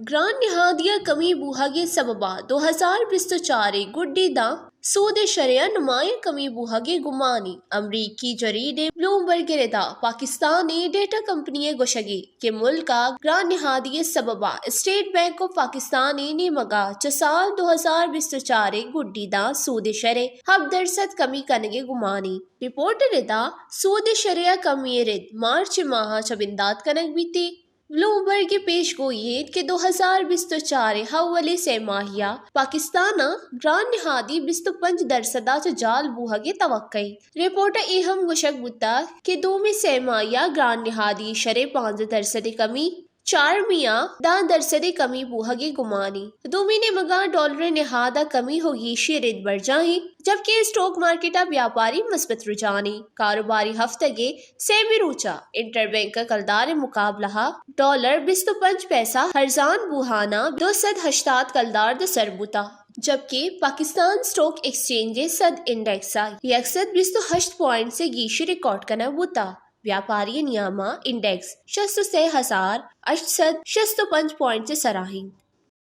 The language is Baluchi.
گران نہادی ء کمی بوہگ ء سبب ء دو ہزار بیست ء چار ء گڈی داں سود ء شرح ء نمایاں کمی بوہگ ء گمانی۔ امریکی جریدے بلومبرگ ء ردا پاکستان ء ڈیٹا کمپنی ء گوشگی کہ ملک ء گران نہادی ء سبب ء اسٹیٹ بینک آف پاکستان ء نیمگ ء چہ سال دو ہزار بیست ء چار ء گڈی داں سود ء شرح ء ہپت درسد کمی کنگ ء گمانی۔ رپورٹ ء ردا سود ء شرح ء کمی ء رد مارچ ء ماہ ء چہ بندات کنگ بیت۔ بلومبرگ ء پیش گوئی انت کہ دو ہزار بیست ء چار ء اولی سہ ماہی ء پاکستان ء گران نہادی بیست ء پنچ درسد ء چہ جال بوہگ ء توقع انت۔ رپورٹ ء اے ہم گوشگ بوتگ کہ دومی سہ ماہی ء گران نہادی شرح پانزدہ درسد ء کمی، چارمی ء دہ درسد ء کمی بوہگ ء گمانی۔ دومی نیمگ ء ڈالر ء نہاد ء کمی ہو گیشی رد برجاہ انت، جبکہ اسٹاک مارکیٹ ء بیاپاری مثبت رجحانی۔ کاروباری ہفتگ ء سیمی روچ ء انٹر بینک ء کلدار ء مقابلہ ء ڈالر بیست ء پنچ پیسہ ارزان بوہان ء دو سد ہشتاد کلدار ء سر بوتگ، جبکہ پاکستان اسٹاک ایکسچینج ء سد انڈیکس ء یک سد بیست ء ہشت پوائنٹس ء گیشی ریکارڈ کنگ بوتگ۔ بیاپاری ء نیام ء انڈیکس شست ء سئے ہزار ہشت سد شست ء پنچ پوائنٹس ء سرا انت۔